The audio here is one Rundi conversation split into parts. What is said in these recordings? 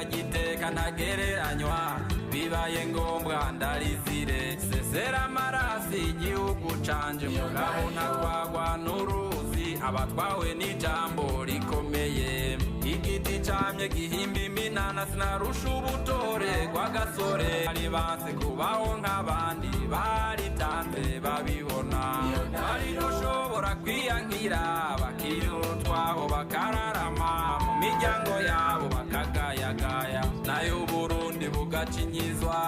Ingagiteka ntagereranywa bibaye ngombwa ndarizire sesera amaraso igihugu canje mugabo ntatwagwa n'uruzi abatwawe n'ijambo rikomeye igiti camye gihimba iminana sinarusha ubutore rwagasore bari banse kubaho nk'abandi baritanze babibona bari dushobora kwiyankira bakirutwaho bakararama mu miryango yabo bakagayagaya nayo Burundi bugacinyizwa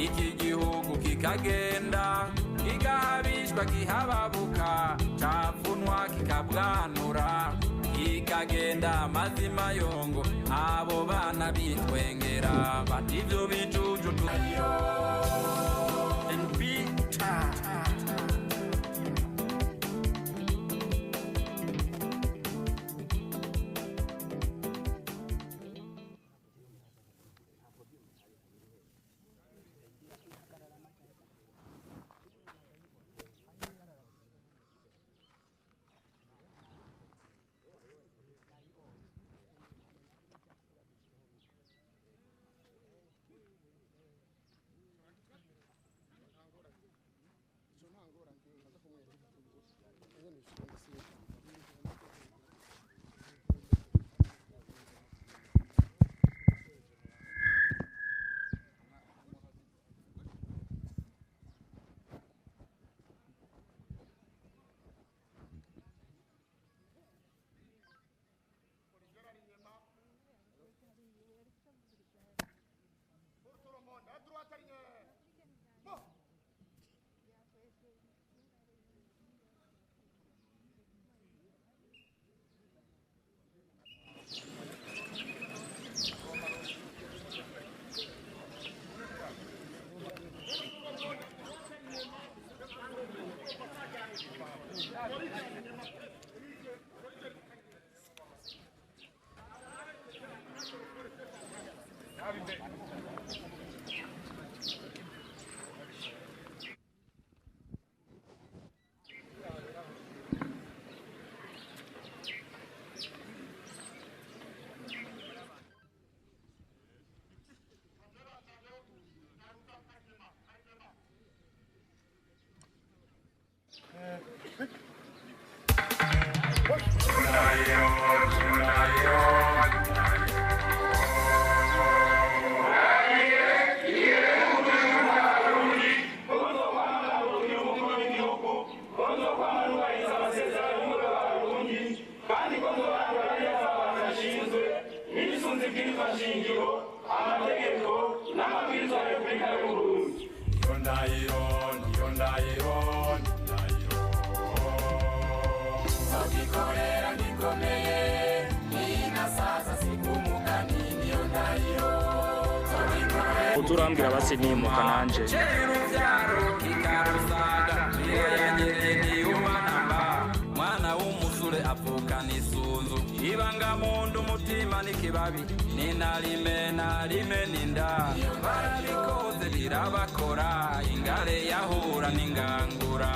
iki gihugu kikagenda kigahabishwa kihababuka capfunwa kikabwanura kikagenda amazima yongo abo bana bitwengera bati ivyo bijuju Uturambwira basi nimuka nanje mwana w'umusore avukana isunzu ibanga mundu umutima n'ikibabi ninarime narime ninda barabikoze birabakora ingare yahura n'ingangura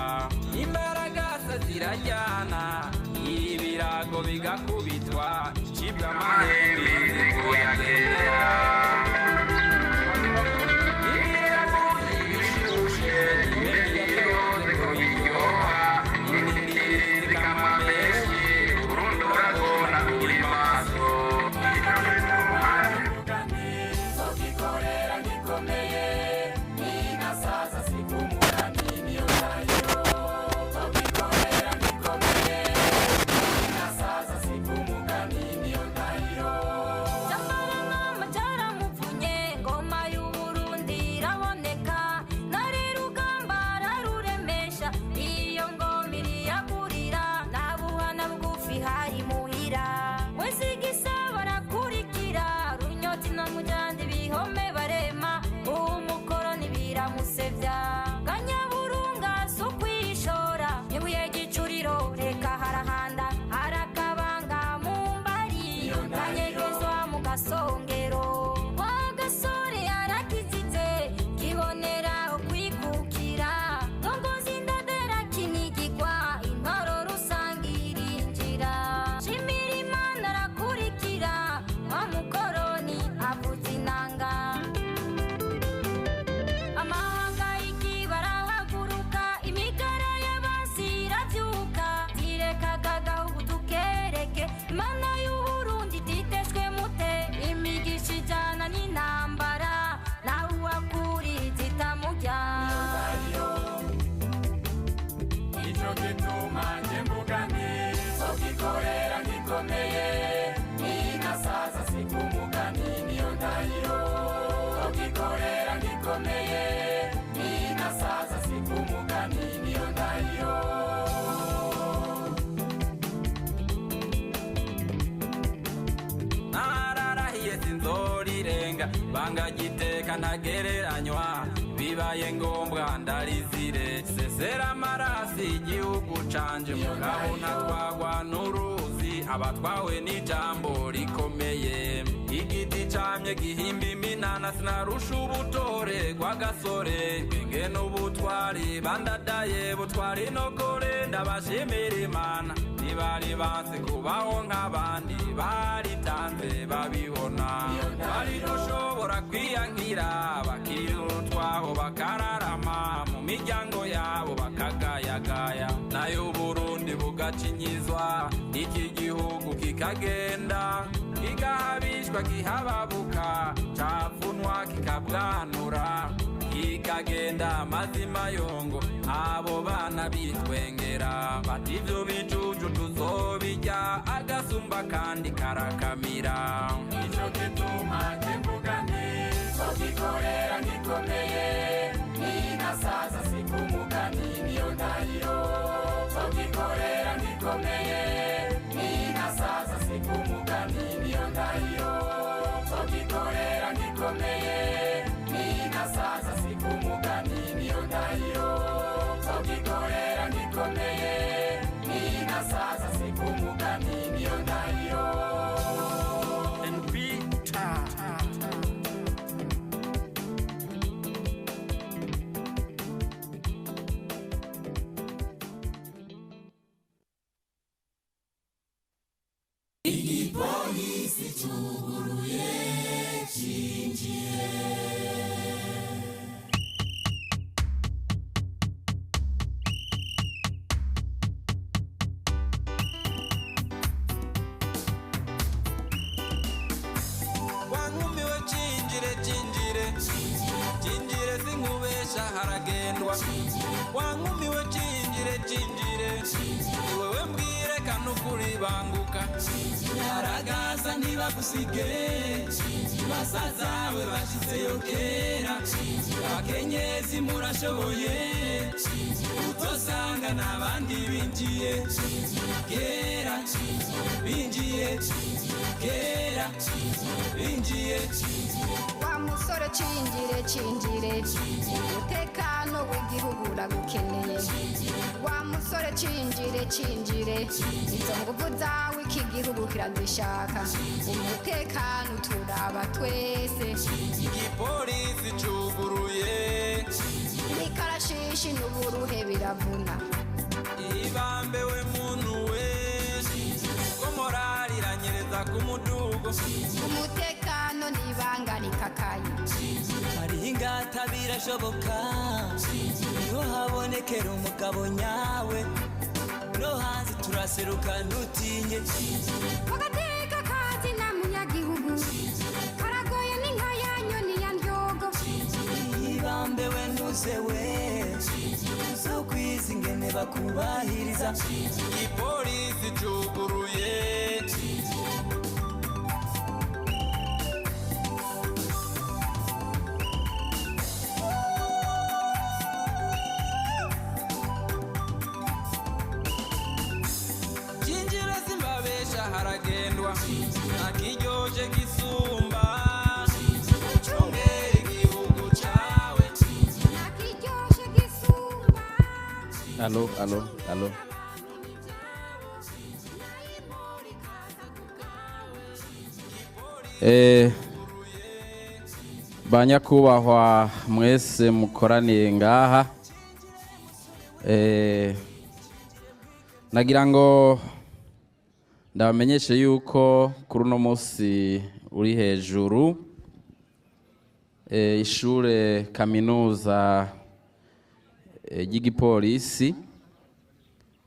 imbaraga se zirajyana ibirago bigakubitwa cibwa amahembe zikuyagendera Shimira Imana arakurikira wa mukoroni avuze. Nzogikorera ngikomeye, ninasaza sikumugani niyo ndahiro. Nararahiye sinzorirenga, banga giteka ntagereranywa, bibaye ngombwa ndarizire, sesera amarasi igihugu canje, mugabo ntatwagwa n'uruzi, abatwawe n'ijambo rikomeye. Igiti camye gihimba iminana, sinarusha ubutore rw'agasore, bwenge n'ubutwari bandadaye, butwari nokore ndabashimira Imana, ntibari banse kubaho nk'abandi, baritanze babibona, bari gushobora kwiyankira, bakirutwaho bakararama, mu miryango yabo bakagayagaya, nayo Uburundi bugacinyizwa, iki gihugu kikagenda kigahabishwa kihababuka, capfunwa kikabwanura, kikagenda amazima yongo, abo bana bitwengera bati ivyo bijuju tuzobirya, agasumba kandi karakamira. Nico gituma mvuga nti nzogikorera ngikomeye, ninasaza sikumugani niyo ndahiro. Nzogikorera ngikomeye, ninasaza sikumugani niyo ndahiro. Nzogikorera ngikomeye, ninasaza sikumugani niyo ndahiro. Nzogikorera ngikomeye, ninasaza sikumugani niyo ndahiro. NP Igipolisi cuguruye cinjiye. Wankumiwe cinjire cinjire cinjire, sinkubesha haragendwa. Wankumiwe cinjire cinjire, ni wewe mbwire kanukuri banguka, Haragasa ntibagusige, basaza we bashitseyo kera, abakenyezi murashoboye, utosanga n'abandi binjiye kera, binjiye kera, binjiye. Wa musore cinjire cinjire, umutekano w'igihugu uragukeneye. Wa musore cinjire cinjire, izo nguvu zawe iki gihugu kirazishaka, umutekano turaba twese. Igipolisi cuguruye, n'ikarashishi n'uburuhe biravuna. Ibambewe muntu we, ko morali iranyereza ku mudugo. Umutekano n'ibanga rikakaye. Hariho ingata birashoboka, niho habonekera umugabo nyawe, no hanze turaseruka ntutinye. Agateka kazi na munyagihugu karagoye, n'inka ya nyoni ya ndyogo. Ibambewe ntuzewe, uzokwiza ingene bakubahiriza. Igipolisi cuguruye. Cinjire simbabesha haragendwa, ntakiryoshe gisumba ucungera igihugu cawe. Nakiryoshe gisumba. Alo, alo, alo. Banyakubahwa mwese mukoraniye ngaha, nagira ngo ndabamenyeshe yuko kuri uno munsi uri hejuru, ishure kaminuza ry'igipolisi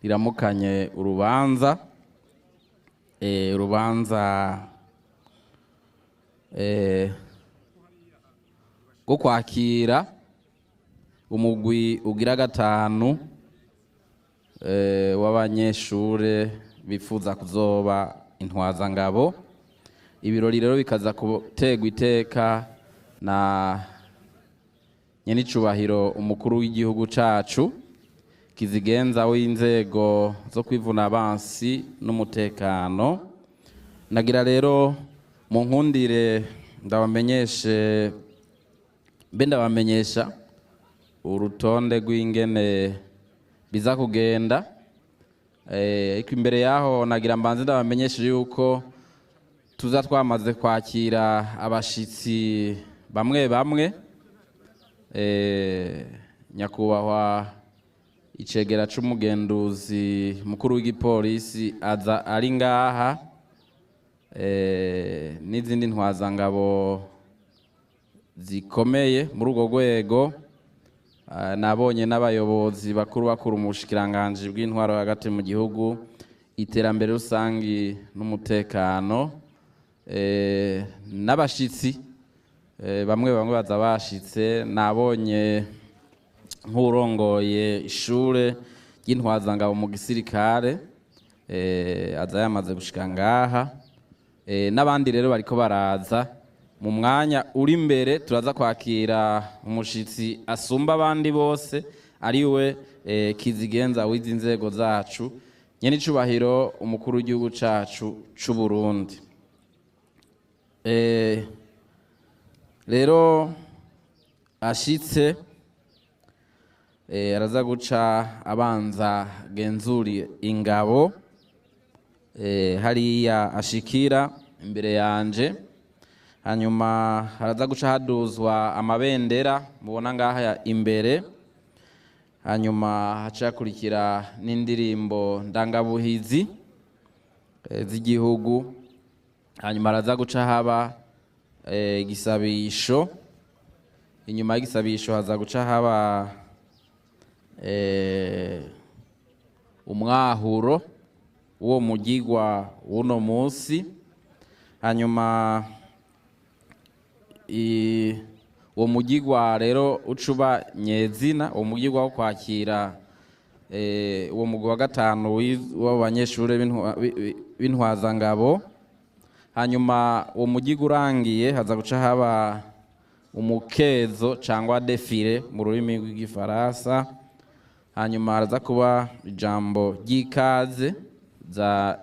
riramukanye urubanza, urubanza rwo kwakira umugwi ugira gatanu w'abanyeshure bifuza kuzoba intwazangabo. Ibirori rero bikaza guterwa iteka na nyenicubahiro umukuru w'igihugu cacu, kizigenza w'inzego zo kwivuna abansi n'umutekano. Nagira rero mu nkundire ndabamenyeshe, mbe ndabamenyesha urutonde rw'ingene biza kugenda. Ariko imbere yaho nagira mbanze ndabamenyeshe yuko tuza twamaze kwakira abashitsi bamwe bamwe. Nyakubahwa icegera c'umugenduzi mukuru w'igipolisi aza ari ngaha, n'izindi ntwazangabo zikomeye muri urwo rwego. Nabonye n'abayobozi bakuru bakuru mu bushikiranganji bw'intwaro hagati mu gihugu, iterambere rusangi n'umutekano, n'abashitsi bamwe bamwe baza bashitse. Nabonye nk'urongoye ishure ry'intwazangabo mu gisirikare, aza yamaze gushika ngaha, n'abandi rero bariko baraza. Mu mwanya uri imbere turaza kwakira umushitsi asumba abandi bose, ariwe kizigenza w'izi nzego zacu, nyenicubahiro umukuru w'igihugu cacu c'u Burundi. Rero ashitse, araza guca abanza genzuri ingabo, hariya ashikira imbere yanje. Hanyuma haraza guca haduzwa amabendera mubona ngaha imbere, hanyuma haca hakurikira n'indirimbo ndangabuhizi z'igihugu. Hanyuma haraza guca haba igisabisho. Inyuma y'igisabisho haza guca haba umwahuro w'uwo mugigwa w'uno munsi. Hanyuma uwo mugigwa rero ucuba nyezina, uwo mugigwa wo kwakira uwo mugwi wa gatanu w'abanyeshure b'intwazangabo. Hanyuma uwo mugigwa urangiye haza guca haba umukezo cyangwa défilé mu rurimi rw'igifaransa. Hanyuma haraza kuba ijambo ry'ikaze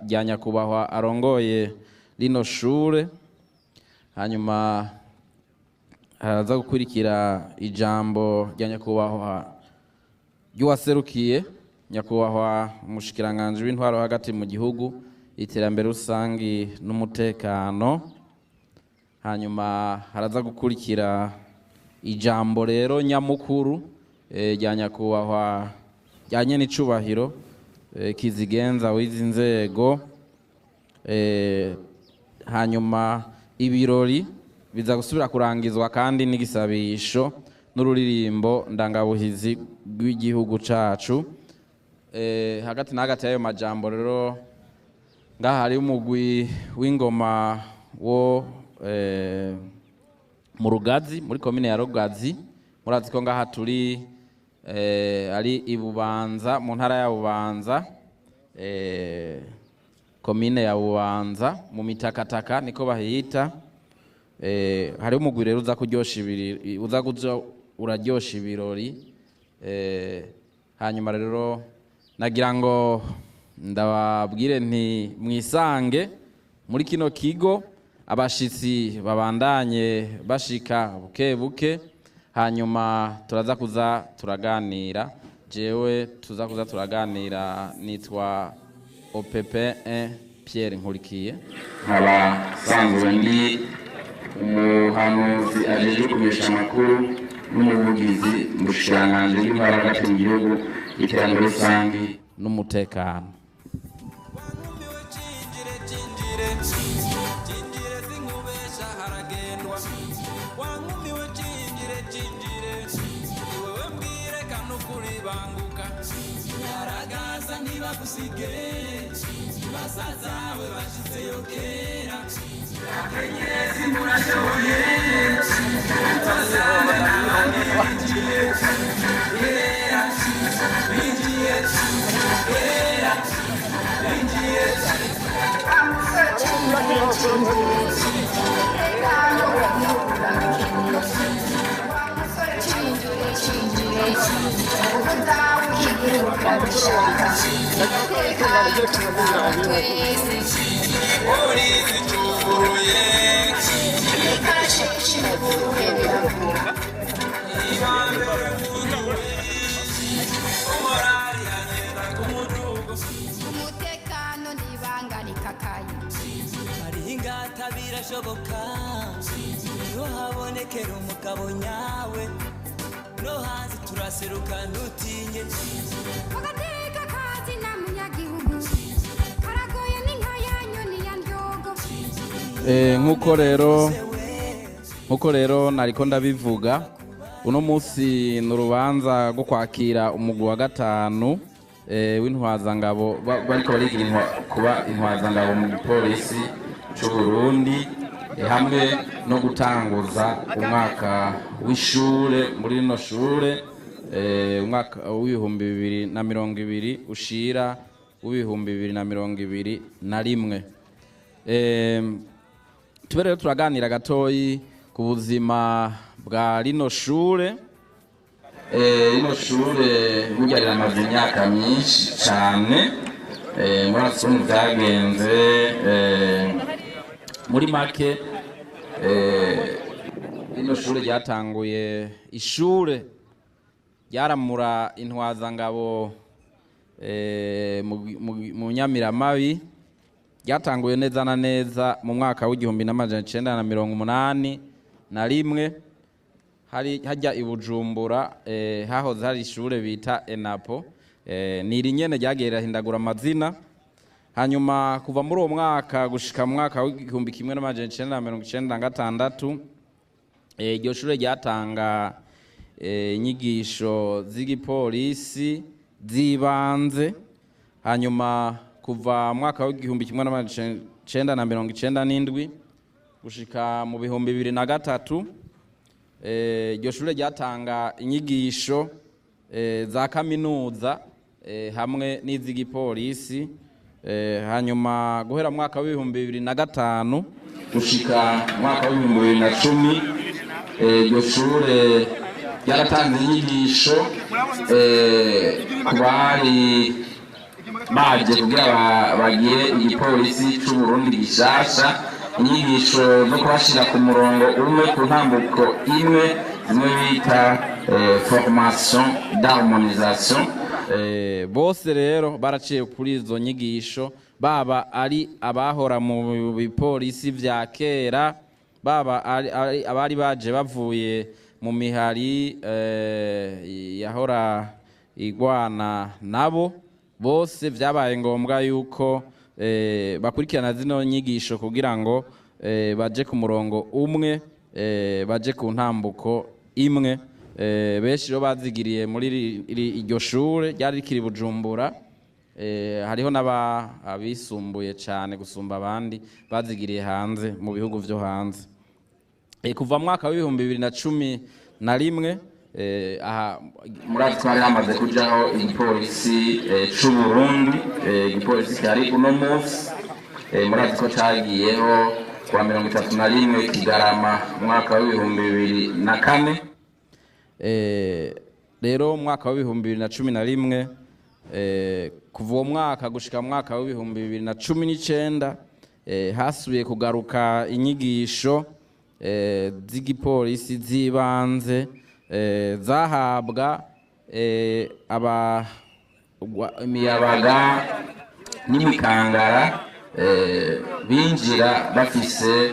rya nyakubahwa arongoye rino shure. Hanyuma haraza gukurikira ijambo rya nyakubahwa ry'uwaserukiye nyakubahwa umushikiranganji w'intwaro hagati mu gihugu, iterambere rusangi n'umutekano. Hanyuma haraza gukurikira ijambo rero nyamukuru, rya nyakubahwa rya nyenicubahiro kizigenza w'izi nzego. Hanyuma ibirori biza gusubira kurangizwa kandi n'igisabisho n'ururirimbo ndangabuhizi rw'igihugu cacu. Hagati na hagati y'ayo majambo rero, ngaha hari umugwi w'ingoma wo mu Rugazi, muri komine ya Rugazi. Murazi ko ngaha turi ari i Bubanza, mu ntara ya Bubanza, komine ya Bubanza, mu Mitakataka niko bahita. Hariho umugwi rero uza kuryosha ibirori, uza kuza uraryosha ibirori. Hanyuma rero nagira ngo ndababwire nti mwisange muri kino kigo, abashitsi babandanye bashika buke buke. Hanyuma turaza kuza turaganira. Jewe tuza kuza turaganira nitwa OPP 1 Pierre Nkurikiye, nkaba sanzwe ndi umuhanuzi ajejwe kumenyesha amakuru n'umuvugizi mu bushikiranganji bw'intwaro hagati mu gihugu, iterambere rusange n'umutekano. Wankumiwe cinjire cinjire cinjire sinkubesha haragendwa. Wankumiwe cinjire cinjire, ni wewe mbwire kanukuri banguka. Nyaragaza ntibagusige, basaza we bashitseyo kera. Akenyezi murashoboye, basaza n'abandi binjiye kera, binjiye kera, binjiye. Arabishaka umutekano twese. Polisi cyuguruye. Ikashe cyuguruye biravura. Umurari agenda ku mudugu. Umutekano n'ibanga rikakaye. Hariho ingata birashoboka, niho habonekera umugabo nyawe, no hanze turaseruka ntutinye. Agateka kazi na munyagihugu karagoye n'inka ya nyoni ya ndyogo. Nkuko rero nariko ndabivuga, uno munsi ni urubanza rwo kwakira umugwi wa gatanu w'intwazangabo bariko barigira kuba intwazangabo mu gipolisi c'u Burundi, hamwe no gutanguza umwaka w'ishure muri rino shure, umwaka w'2020 ushira w'2021. Tube rero turaganira gatoyi ku buzima bwa rino shure. Rino shure burya riramaze imyaka myinshi cane. Murazi ukuntu vyagenze. Muri make, rino shure ryatanguye, ishure ryaramura intwazangabo mu Nyamiramabi, ryatanguye neza na neza mu mwaka w'1981. Hari hajya i Bujumbura, hahoze hari ishure bita ENAPO. Ni iri nyene ryagiye rirahindagura amazina. Hanyuma kuva muri uwo mwaka gushika mu mwaka w'1996, iryo shure ryatanga inyigisho z'igipolisi z'ibanze. Hanyuma kuva mu mwaka w'1997 gushika mu 2003, iryo shure ryatanga inyigisho za kaminuza hamwe n'iz'igipolisi. Hanyuma guhera mu mwaka w'2005 gushika mu mwaka w'2010, iryo shure ryaratanze inyigisho ku bari baje kugira bagire igipolisi c'u Burundi gishasha, inyigisho zo kubashira ku murongo umwe, ku ntambuko imwe, zimwe bita formation d'harmonisation. Bose rero baraciye kuri izo nyigisho, baba ari abahora mu bipolisi vya kera, baba ari abari baje bavuye mu mihari yahora igwana nabo, bose vyabaye ngombwa yuko bakurikirana zino nyigisho kugira ngo baje ku murongo umwe, baje ku ntambuko imwe. Benshi rero bazigiriye muri iryo shure ryari rikiri Bujumbura. Hariho n'aba abisumbuye cane gusumba abandi bazigiriye hanze, mu bihugu vyo hanze. Kuva mu mwaka w'2011, aha murazi ko hari hamaze kujaho igipolisi c'u Burundi, igipolisi cyari uno munsi. Murazi ko cagiyeho kuwa 31 Kigarama mu mwaka w'2004. Rero mu mwaka w'2011, kuva uwo mwaka gushika mu mwaka w'2019, hasubiye kugaruka inyigisho z'igipolisi z'ibanze, zahabwa aba imiyabaga n'imikangara binjira bafise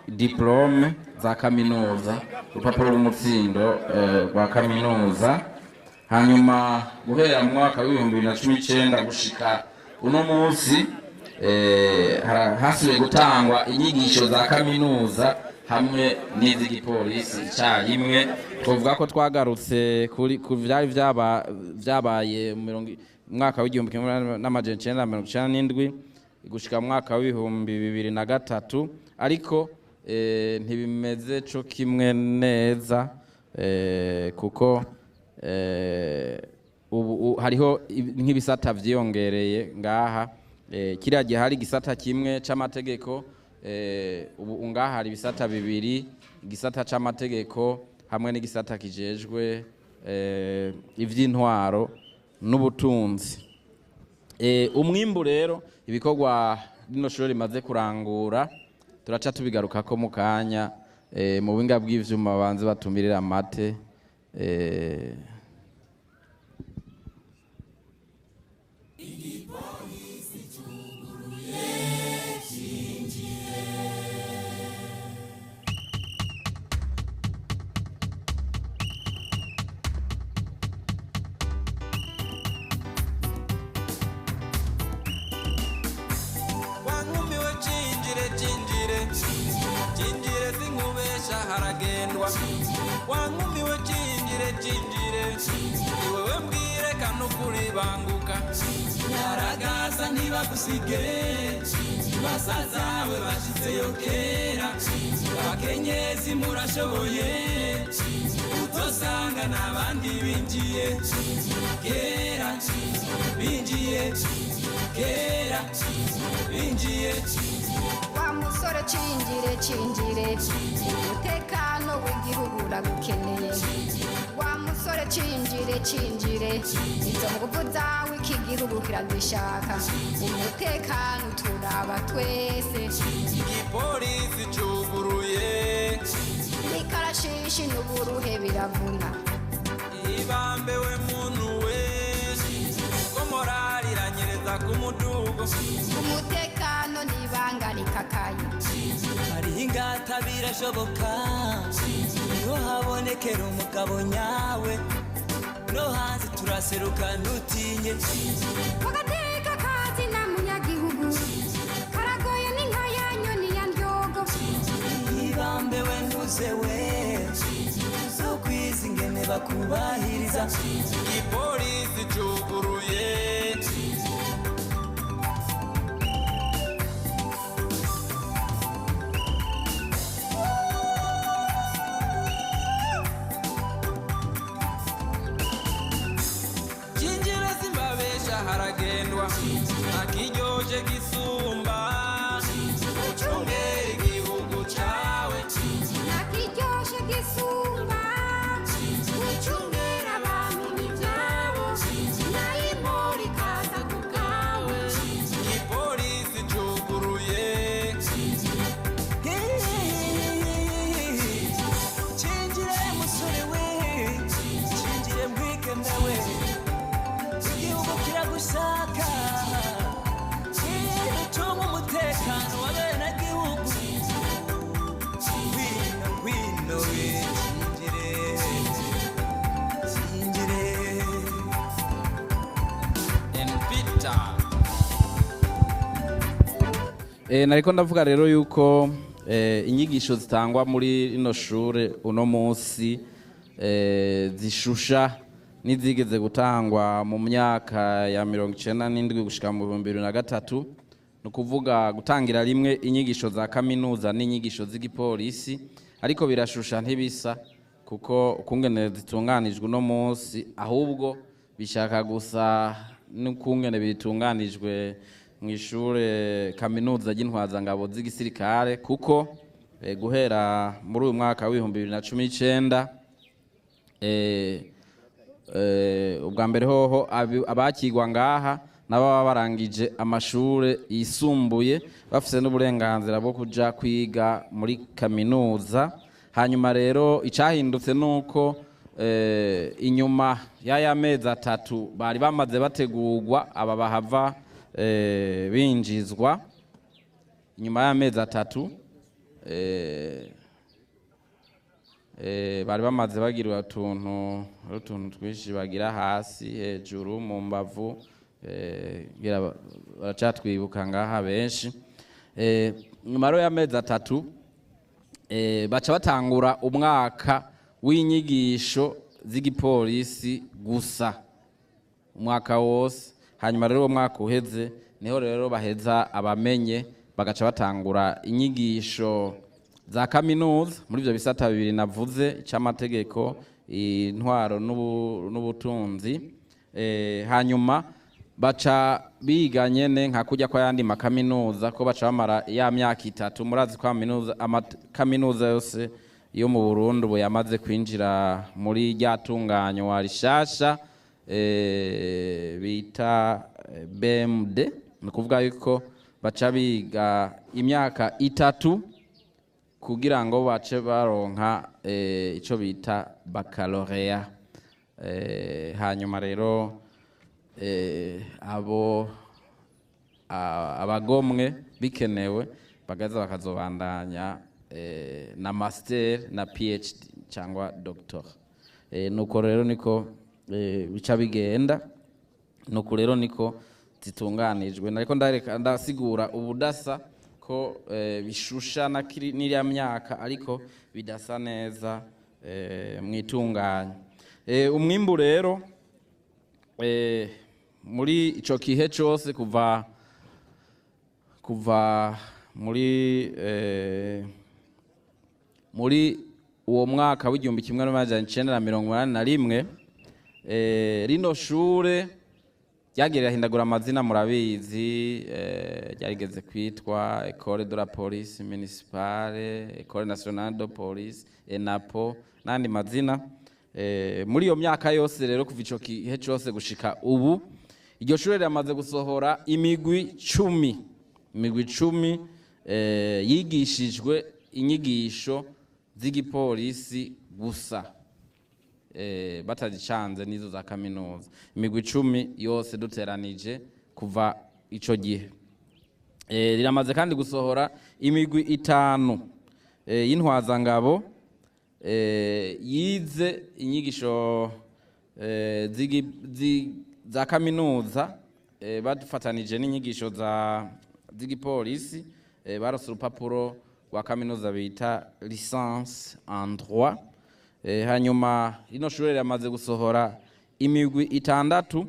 diplôme za kaminuza, urupapuro rw'umutsindo rwa kaminuza. Hanyuma guhera mu mwaka w'2019 gushika uno munsi, hasubiye gutangwa inyigisho za kaminuza hamwe n'iz'igipolisi icyarimwe. Twavuga ko twagarutse kuri ku vyari vyabaye mu mwaka w'1997 gushika mu mwaka w'2003, ariko ntibimeze co kimwe neza, kuko ubu hariho nk'ibisata vyiyongereye ngaha. Kiriya gihe hari igisata kimwe c'amategeko, ubu ngaha hari ibisata bibiri, igisata c'amategeko hamwe n'igisata kijejwe ivy'intwaro n'ubutunzi. Umwimbu rero, ibikorwa rino shuri rimaze kurangura, turaca tubigarukako mu kanya. Mu buhinga bw'ivyuma banze batumirira amate. Wankumiwe, cinjire, cinjire, cinjire, sinkubesha haragendwa. Wankumiwe, cinjire, cinjire, iwewe mbwire kanukuri, banguka nyaragasa, ntibagusige basazawe bashitseyo kera. Abakenyezi murashoboye, utosanga n'abandi binjiye kera, binjiye kera, binjiye. Wa musore, cinjire, cinjire, umutekano w'igihugu uragukeneye. Wa musore, cinjire, cinjire, izo nguvu zawe iki gihugu kirazishaka. Umutekano turaba twese. Igipolisi cuguruye. N'ikarashishi n'uburuhe biravuna. Ibambewe muntu we, ko morali iranyereza ku mudugo. Umutekano n'ibanga rikakaye. Hariho ingata, birashoboka, niho habonekera umugabo nyawe. No hanze turaseruka, ntutinye. Agateka kazi na munyagihugu karagoye, ni nka ya nyoni ya ndyogo. Ibambewe ntuzewe uzokwiza ingene bakubahiriza. Igipolisi cuguruye. Cinjira, simbabesha haragendwa, ntakiryoshe gisumba ucungera igihugu cawe. Ntakiryoshe gisumba gucungera abantu n'ibyabo, nayo imuri ikaza ku bwawe. Igipolisi cuguruye. Cinjire musore we, cinjire mwigeme we, igihugu kiragushaka. Cunga umutekano w'abenegihugu. Ngwino, ngwino we, cinjire, cinjire. And Peter. Nariko ndavuga rero yuko inyigisho zitangwa muri rino shure uno munsi zishusha n'izigeze gutangwa mu myaka ya 97 gushika mu 2003, ni ukuvuga gutangira rimwe inyigisho za kaminuza n'inyigisho z'igipolisi. Ariko birashusha, ntibisa, kuko ukungene zitunganijwe uno munsi ahubwo bishaka gusa n'ukungene bitunganijwe mu ishure kaminuza ry'intwazangabo z'igisirikare, kuko guhera muri uyu mwaka w'2019, ubwa mbere hoho abakigwa ngaha nabo baba barangije amashure yisumbuye, bafise n'uburenganzira bwo kuja kwiga muri kaminuza. Hanyuma rero icahindutse nuko inyuma y'aya mezi 3 bari bamaze bategurwa, aba bahava binjizwa inyuma y'amezi 3 bari bamaze bagira utuntu twinshi bagira hasi, hejuru, mu mbavu. Ngira baracatwibuka ngaha benshi. Nyuma rero y'amezi 3 baca batangura umwaka w'inyigisho z'igipolisi gusa, umwaka wose. Hanyuma rero uwo mwaka uheze, niho rero baheza abamenye, bagaca batangura inyigisho za kaminuza muri ibyo bisata bibiri navuze, icy'amategeko, intwaro n'ubutunzi. Hanyuma baca biga nyene nka kujya kw'ayandi makaminuza, ko baca bamara ya myaka 3. Murazi ko amakaminuza yose yo mu Burundi ubu yamaze kwinjira muri rya tunganywa rishasha bita BMD. Ni ukuvuga yuko baca biga imyaka 3 kugira ngo bace baronka ico bita baccalauréat. Hanyuma rero abo abagomwe bikenewe bagaza bakazobandanya na master na PhD cyangwa doctor. Nuko rero niko bica bigenda, nuko rero niko zitunganijwe. Nariko ndareka ndasigura ubudasa ko bishusha na n'iriya myaka, ariko bidasa neza mwitunganya. Umwimbu rero muri ico kihe cose kuva muri uwo mwaka w'1981, rino shure ryagiye rirahindagura amazina, murabizi, ryarigeze kwitwa Ecole de la Police Municipale, Ecole Nationale de Police, ENAPO n'andi mazina. Muri iyo myaka yose rero, kuva ico gihe cose gushika ubu, iryo shure riramaze gusohora imigwi 10, imigwi 10 yigishijwe inyigisho z'igipolisi gusa, batazicanze n'izo za kaminuza. Imigwi 10 yose duteranije kuva ico gihe. Riramaze kandi gusohora imigwi 5 y'intwazangabo yize inyigisho za kaminuza bafatanije n'inyigisho z'igipolisi, baronse urupapuro rwa kaminuza bita licence en droit. Hanyuma rino shure riramaze gusohora imigwi 6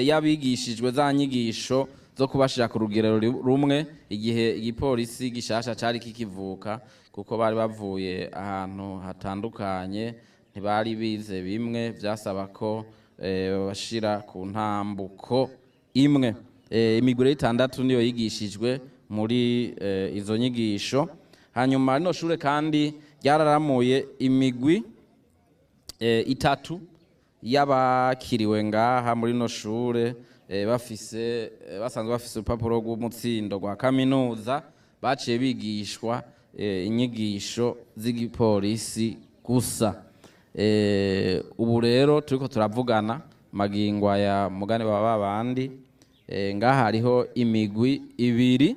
y'abigishijwe za nyigisho zo kubashira ku rugero rumwe igihe igipolisi gishasha cari kikivuka, kuko bari bavuye ahantu hatandukanye, ntibari bize bimwe, vyasaba ko babashira ku ntambuko imwe. Imigwi rero 6 niyo yigishijwe muri izo nyigisho. Hanyuma rino shure kandi ryararamuye imigwi 3 y'abakiriwe ngaha muri rino shure, basanzwe bafise urupapuro rw'umutsindo rwa kaminuza, baciye bigishwa inyigisho z'igipolisi gusa. Ubu rero turiko turavugana magingo aya, mugani baba babandi, ngaha hariho imigwi 2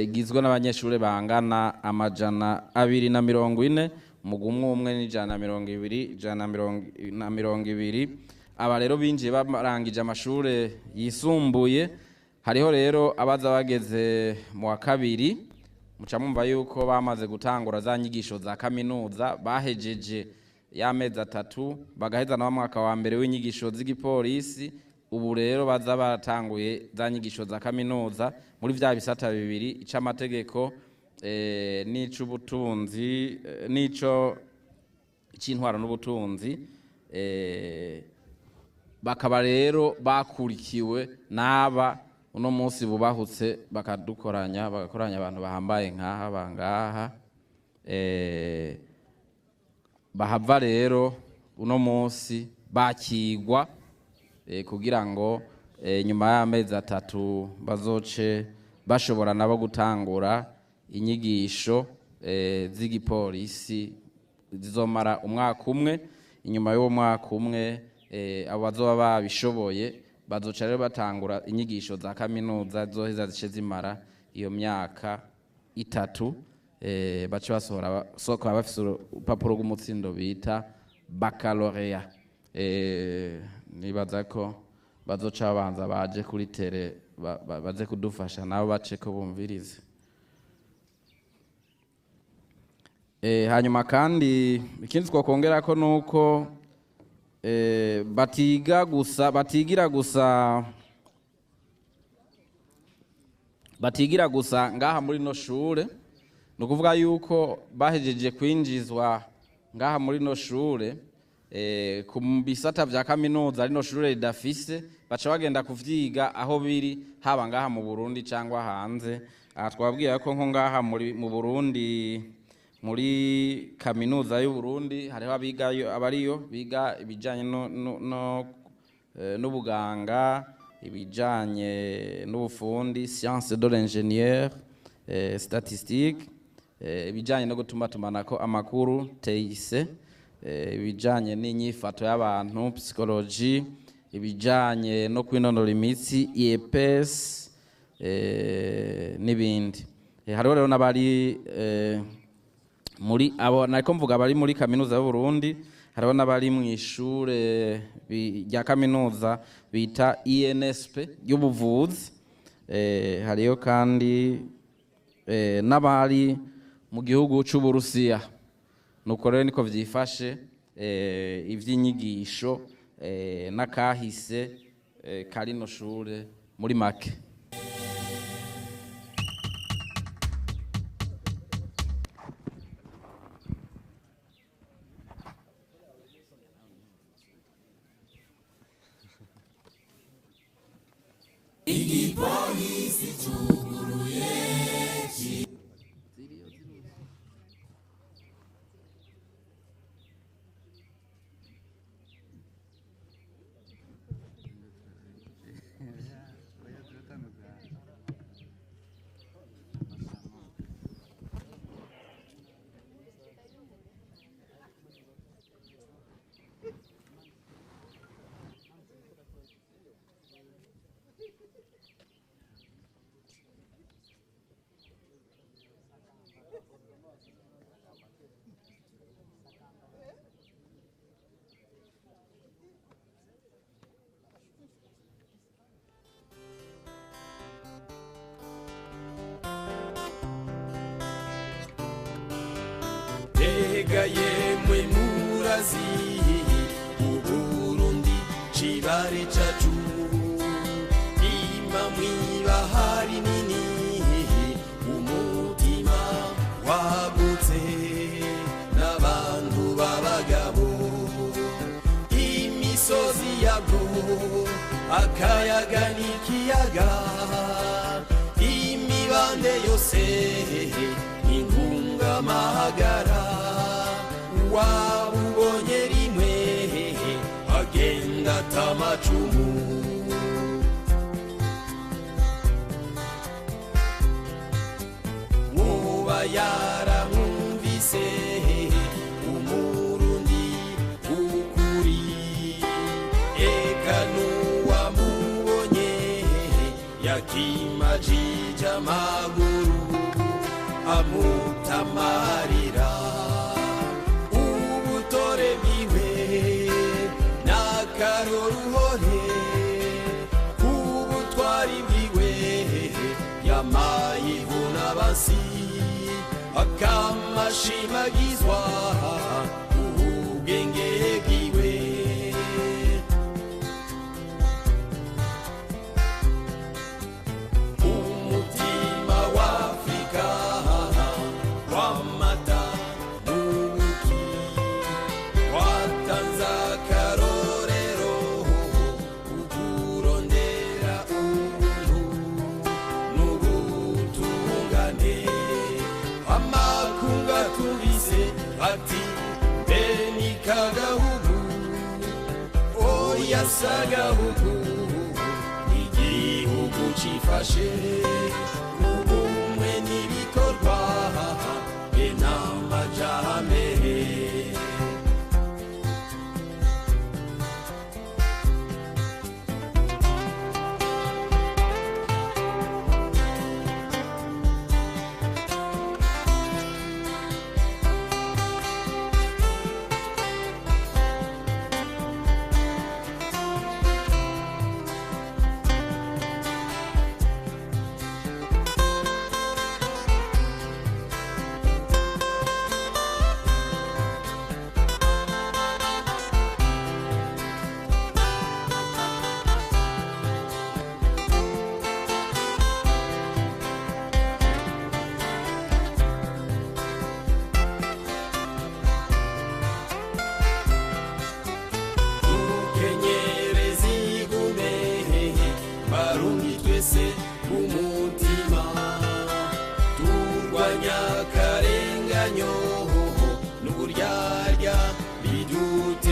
igizwe n'abanyeshure bangana 240, umugwi umwe umwe n'120, 120. Aba rero binjiye barangije amashure yisumbuye. Hariho rero abaza bageze mu wa 2, muca mwumva yuko bamaze gutangura za nyigisho za kaminuza, bahejeje y'amezi 3, bagaheza na mwaka wa mbere w'inyigisho z'igipolisi. Ubu rero baza baratanguye za nyigisho za kaminuza muri vya bisata 2, ic'amategeko n'ic'ubutunzi, n'ico c'intwaro n'ubutunzi. Bakaba rero bakurikiwe n'aba uno munsi bubahutse bakadukoranya, bagakoranya abantu bahambaye nkaha bangaha, bahava rero uno munsi bakigwa kugira ngo nyuma y'amezi 3 bazoce bashobora nabo gutangura inyigisho z'igipolisi zizomara umwaka umwe. Inyuma y'uwo mwaka umwe, abo bazoba babishoboye bazoca rero batangura inyigisho za kaminuza zoheza zice zimara iyo myaka 3, bace basohora soka bafise urupapuro rw'umutsindo bita baccalauréat. Nibaza ko bazoca babanza baje kuri tere baze kudufasha nabo bace ko bumvirize. Hanyuma kandi ikindi twakongera ko nuko batiga gusa, batigira gusa, batigira gusa ngaha muri no shure. Ni ukuvuga yuko bahejeje kwinjizwa ngaha muri no shure, ku bisata vya kaminuza rino shure ridafise, baca bagenda kuvyiga aho biri, haba ngaha mu Burundi cyangwa hanze. Aha twababwira ko nko ngaha mu Burundi Muri kaminuza y'u Burundi hariho abigayo, abariyo biga ibijanye n'ubuganga, ibijanye n'ubufundi, science de l'ingénieur, statistique, ibijanye no gutumatumanako amakuru, TIC, ibijanye n'inyifato y'abantu, psychologie, ibijanye no kwinonora imitsi, IEPS, n'ibindi. Hariho rero n'abari muri abo nariko mvuga bari muri kaminuza y'u Burundi, hariho n'abari mu ishure rya kaminuza bita INSP y'ubuvuzi, hariyo kandi n'abari mu gihugu c'Uburusiya. Nuko rero niko vyifashe ivy'inyigisho n'akahise karino shure muri make. Igipolisi cuguruye. Ega yemwe murazi Uburundi cibare cacu, ima mw'ibahari nini, umutima wagutse n'abantu b'abagabo, imisozi yabwo akayaga n'ikiyaga, imibande yose inkungamahagara, wabubonye rimwe agenda atamacumu. Woba yaramwumvise Umurundi ukuri, eka n'uwamubonye yakimajije amaguru amutamarira. Ubutore bwiwe n'akaroruhore, ubutwari bwiwe yamaye ivunabasi, akamashimagizwa ubwenge bwiwe. Umutima w'Afrika w'amata n'ubuki, watanze akarorero kukurondera ubuntu n'ubutungane. Amakungu atubise ati beni kagahugu, oya sagahugu, igihugu cifashe ubumwe n'ibikorwa be n'amajambere.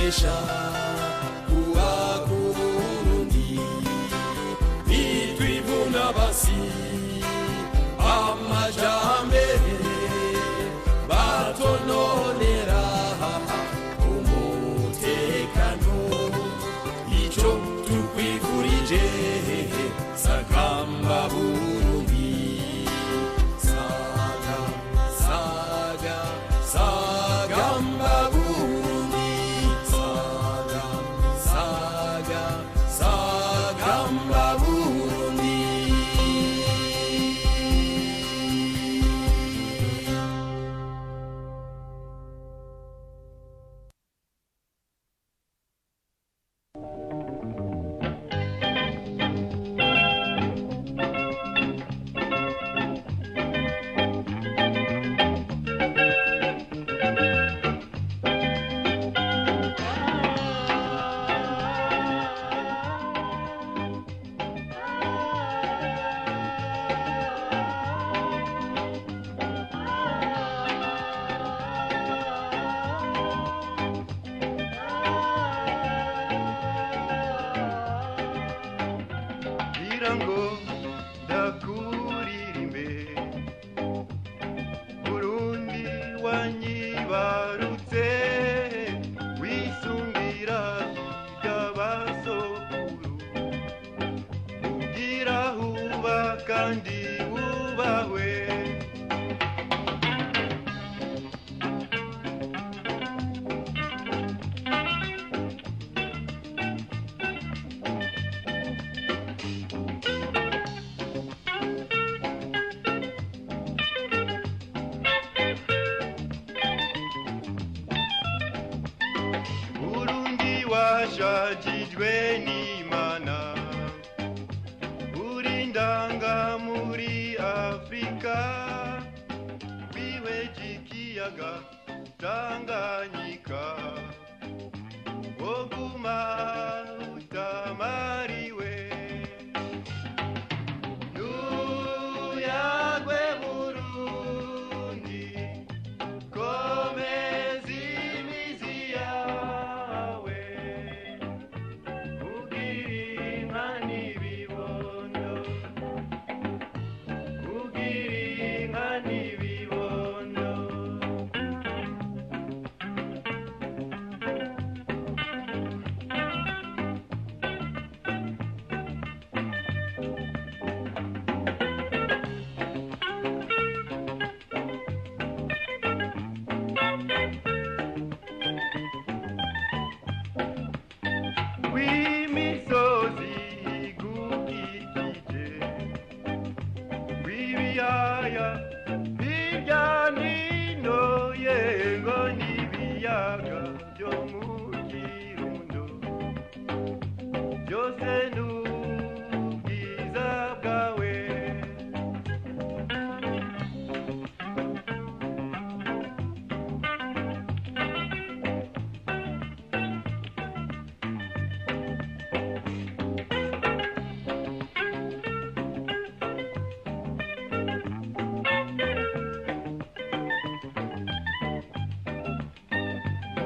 Dukesha kuba ku Burundi nitwivuna basi amajambere batononera umutekano ico tukwifurije sagamba Burundi saga saga sagamba Burundi saga saga sagamba Burundi. Ngira ngo ndakuririmbe Burundi wanyibarutse wisungira ry'abasokuru ugira huba kandi wubahwe. Burundi washajijwe n'Imana uri ndanga muri Afrika wiweje ikiyaga Tanganyika woguma utamariwe Nuyagwe Burundi komeza imizi yawe ugira inka n'ibibondo ugira inka n'ibibondo. W'imisozi igukikije w'ibiyaya hirya nino yengo n'ibiyaga byo mu Kirundo byose n'ubwiza bwawe.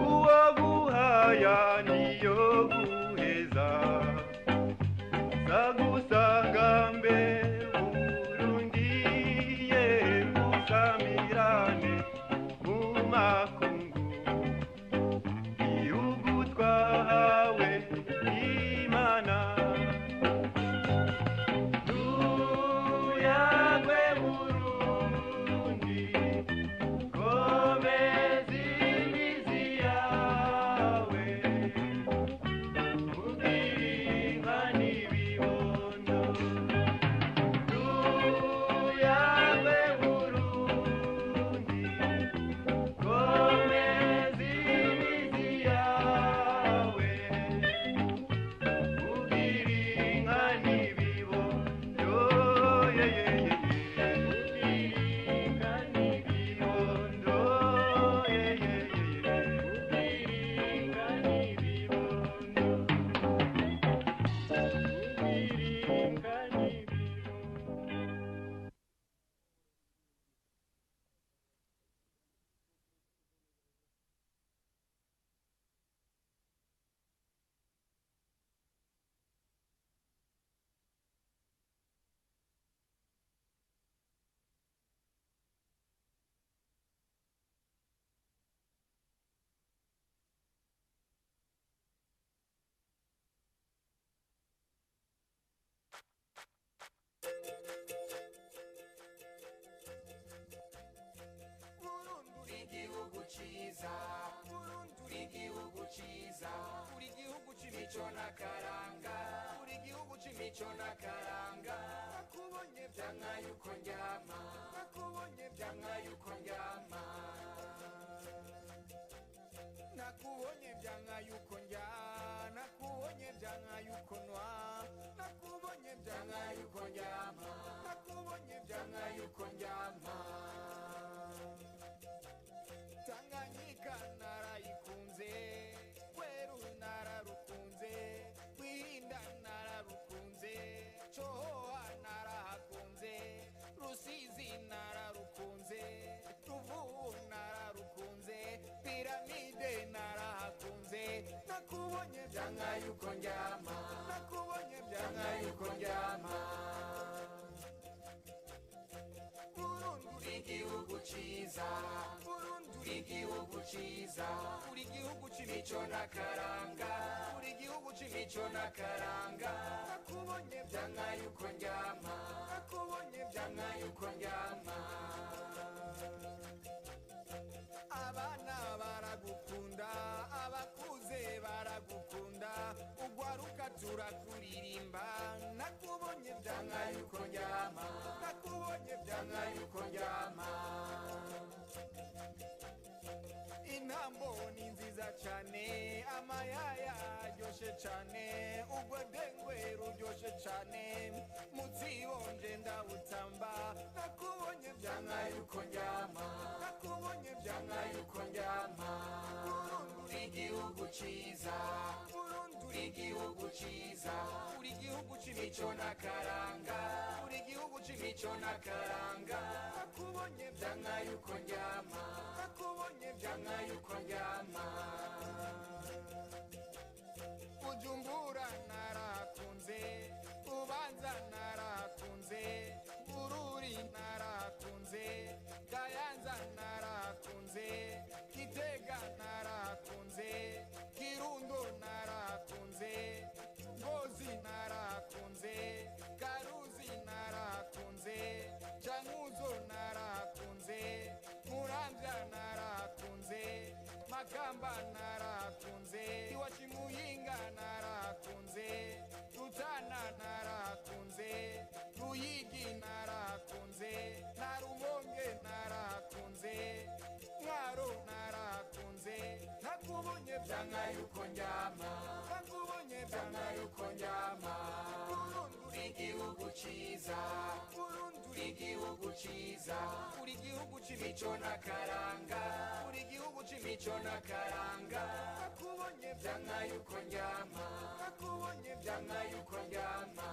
Uwo guhaya niyo guheza sagusagambe Burundi ye gusamirane mu makungu igihugu twahawe n'Imana. Tuyagwe Burundi komeza imizi yawe ugira inka n'ibibondo. Tuyagwe Burundi komeza c'imico n'akaranga. Nakubonye vyanka yuko ndyama, nakubonye vyanka yuko ndyama. Nakubonye vyanka yuko ndya, nakubonye vyanka yuko nwa, nakubonye vyanka yuko ndyama, nakubonye vyanka yuko ndyama. Tanganyika narayikunze, Gweru nararukunze, Rwihinda nararukunze, Cohoha narahakunze, Rusizi nararukunze, Ruvubu nararukunze, Piramide narahakunze. Nakubonye vyanka yuko ndyama, nakubonye vyanka yuko ndyama. Burundi uri igihugu ciza, Burundi uri igihugu ciza, uri igihugu c'imico n'akaranga, uri igihugu c'imico n'akaranga. Nakubonye vyanka yuko ndyama, nakubonye vyanka yuko ndyama. Abana baragukunda, abakuze baragukunda, ugwaruka turakuririmba. Nakubonye vyanka yuko ndyama, nakubonye vyanka yuko ndyama. Intambo ni nziza cane, amayaya aryoshe cane, ugwedengwe ruryoshe cane, mutsibonje ndawutamba. Nakubonye vyanka yuko ndyama, nakubonye vyanka yuko ndyama. Burundi uri igihugu ciza, Burundi uri igihugu ciza, uri igihugu c'imico n'akaranga, uri igihugu c'imico n'akaranga. Nakubonye vyanka yuko ndyama, nakubonye vyanka yuko ndyama. Bujumbura narakunze, Bubanza narakunze, Bururi narakunze, Kayanza narakunze, Gitega narakunze, Kirundo narakunze, Ngozi narakunze, Karuzi narakunze, Cankuzo narakunze, Muramvya narakunze, Makamba narakunze, Iwacu Muyinga narakunze, Rutana narakunze, Ruyigi narakunze, Narumonge narakunze, Mwaro narakunze. Nakubonye vyanka yuko ndyama, nakubonye vyanka yuko ndyama. Burundi uri igihugu ciza, Burundi uri igihugu ciza, uri igihugu c'imico n'akaranga, uri igihugu c'imico n'akaranga. Nakubonye vyanka yuko ndyama, nakubonye vyanka yuko ndyama.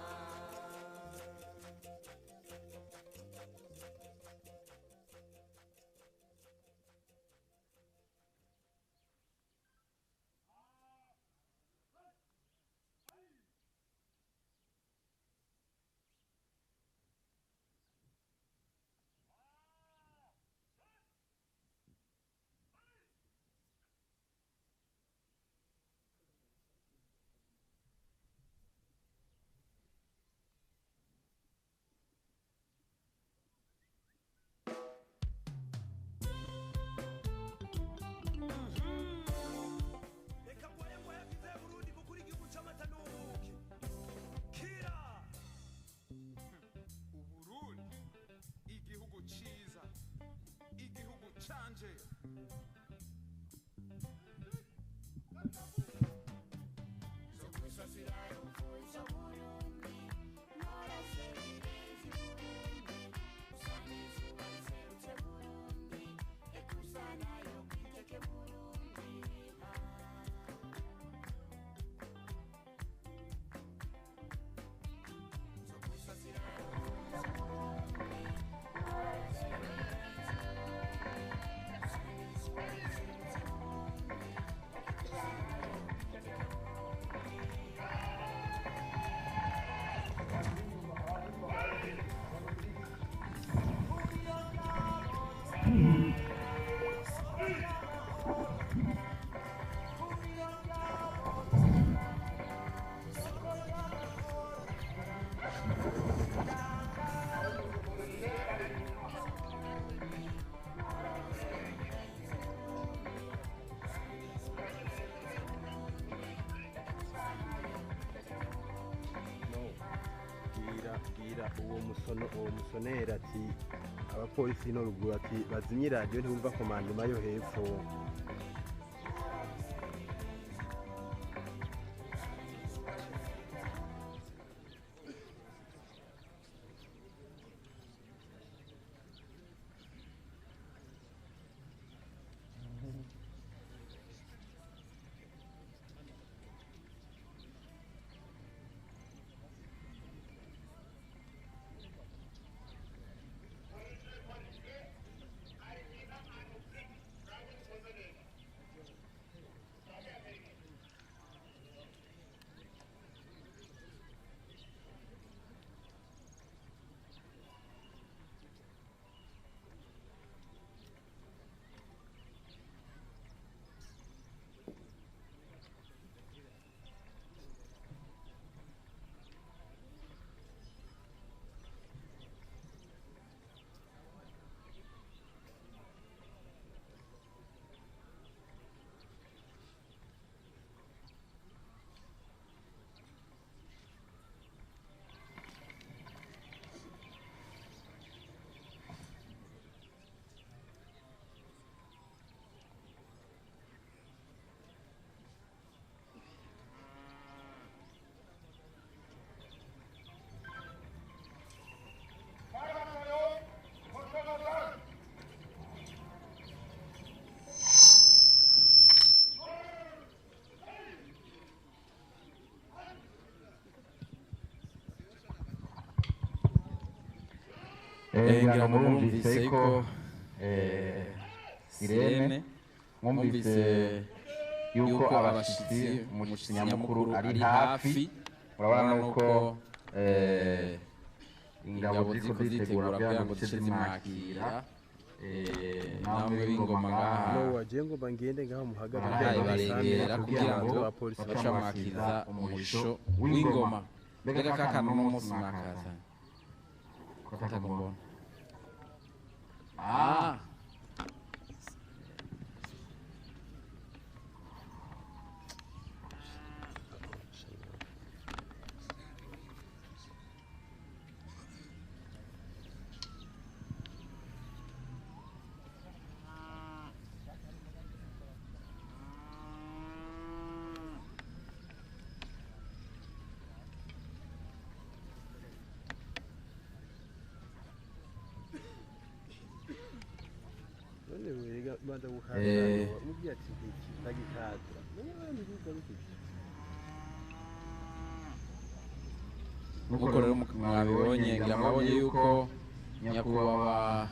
Uwo musono, uwo musonera ati abapolisi no ruguru ati bazimye radiyo ntibumva commandement yo hepfo. Ngira ngo mwumvise yuko sirene, mwumvise yuko abashitsi, umushitsi nyamukuru ari hafi. Murabona nuko ingabo ziriko zitegura kugira ngo zice zimwakira. Namwe b'ingoma ngaha No wagiye ngo bangende ngaho muhagarare barahaye barengera kugira ngo abapolisi bace bamwakiza umurisho w'ingoma. Mbega kakana uno munsi mwakazanye katakumbona? Ah, none werega banza gukanda mubwiye ati iki ndagikata nkuko rero mwabibonye, ngira mwabonye yuko nyakubahwa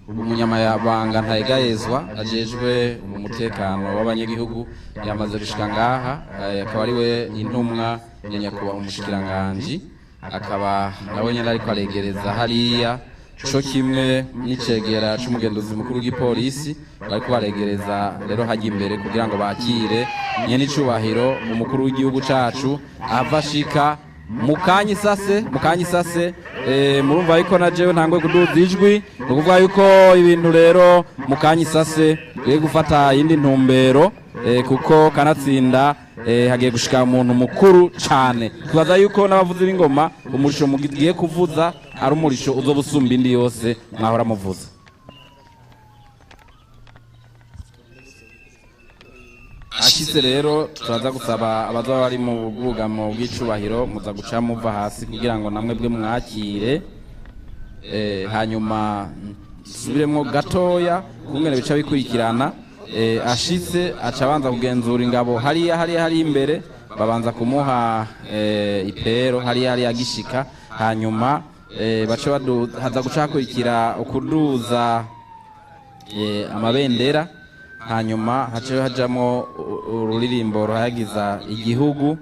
umunyamabanga Ntayegayezwa ajejwe umutekano w'abanyagihugu yamaze gushika ngaha, akaba ari we intumwa ya nyakubahwa umushikiranganji, akaba nawe nyene ariko aregereza hariya co kimwe n'icegera c'umugenduzi mukuru w'igipolisi. Bariko baregereza rero hajya imbere kugira ngo bakire nyene icubahiro umukuru w'igihugu cacu ava ashika mukanya isase, mukanya isase. Murumva yuko na jewe ntangwe kuduza ijwi, ni ukuvuga yuko ibintu rero mukanya isase bigiye gufata iyindi ntumbero, kuko kanatsinda hagiye gushika umuntu mukuru cane. Tubaza yuko n'abavuzi b'ingoma umurisho mugiye kuvuza ari umurisho uzoba usumba indi yose mwahora muvuza. Ashitse rero turaza gusaba abazoba bari mu bwugamo bw'icubahiro muza guca muva hasi kugira ngo namwe bwe mwakire. Hanyuma nsubiremwo gatoya kungene bica bikurikirana. Ashitse aca abanza kugenzura ingabo hariya hariya hari imbere, babanza kumuha ipero hariya hariya agishika. Hanyuma baca haza guca hakurikira ukuduza amabendera, hanyuma hace hajamwo ururirimbo ruhayagiza igihugu,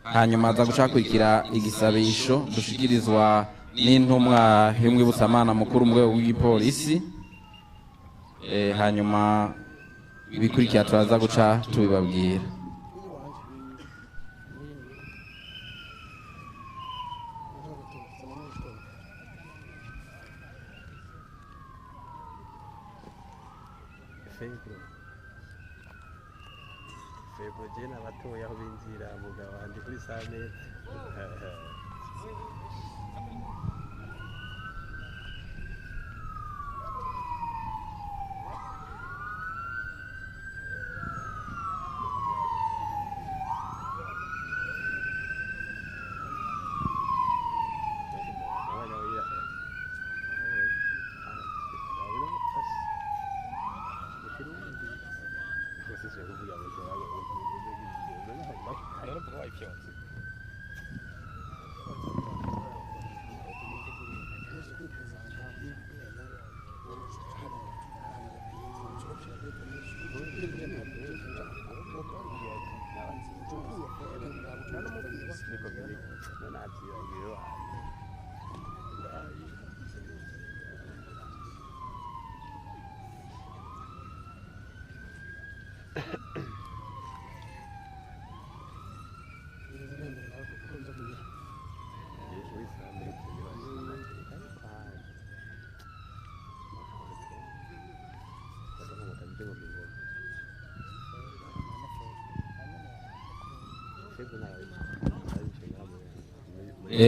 hanyuma haza guca hakurikira igisabisho dushikirizwa n'intumwa y'umwibutsamana mukuru mu rwego rw'igipolisi. Hanyuma ibikurikira turaza guca tubibabwira. Fegro. Febo je n'abatoya aho binjira mugabo ndi kuri samete.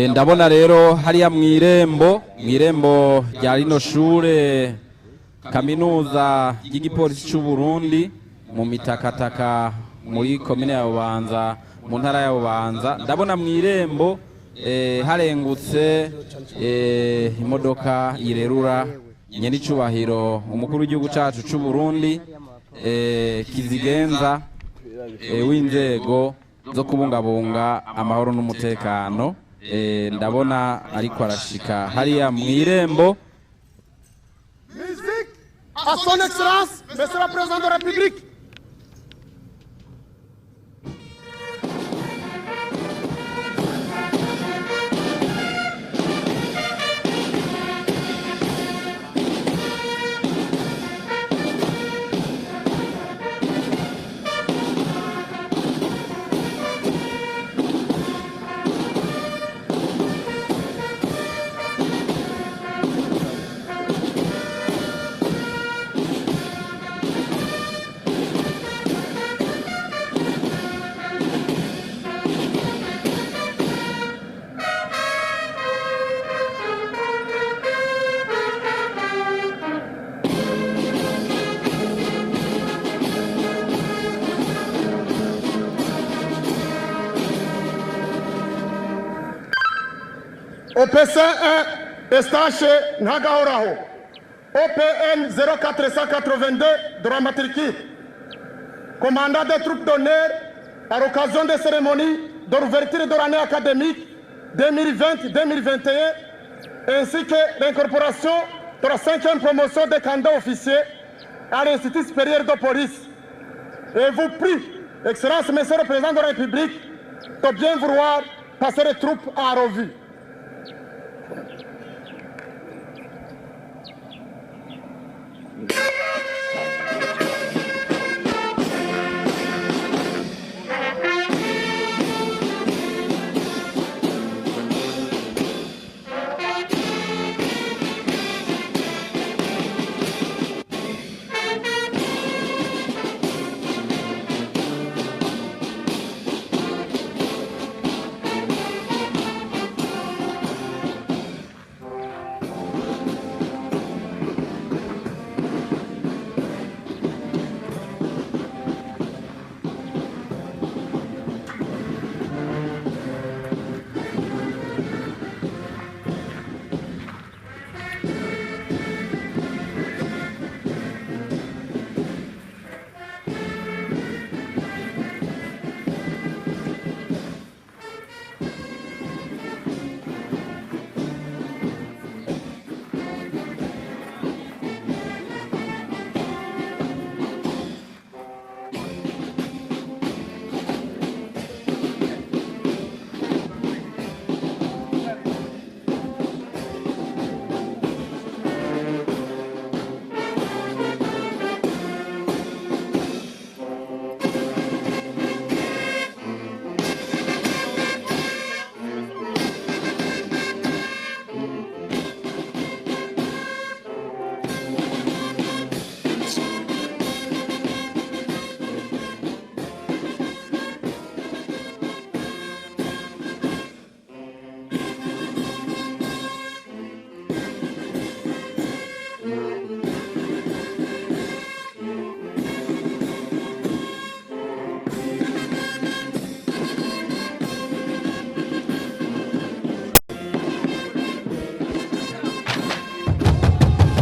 Ndabona rero hariya mw'irembo rya rino shure kaminuza y'igipolisi cy'u Burundi mu mitakataka muri komine ya Bubanza mu ntara ya Bubanza, ndabona mw'irembo harengutse imodoka irerura nyenicubahiro umukuru w'igihugu cacu cy'u Burundi kizigenza w'inzego zo kubungabunga amahoro n'umutekano. Ndabona ariko arashika hariya mw'irembo. Musique à son excellence monsieur le président de la République. OPC 1 Estache Ntagahoraho, OPN 0482 de la matricule, commandant des troupes d'honneur à l'occasion des cérémonies de l'ouverture de l'année académique 2020-2021 ainsi que l'incorporation de la 5e promotion des candidats officiers à l'Institut supérieur de police. Et vous prie, Excellence Monsieur le Président de la République, de bien vouloir passer les troupes en revue.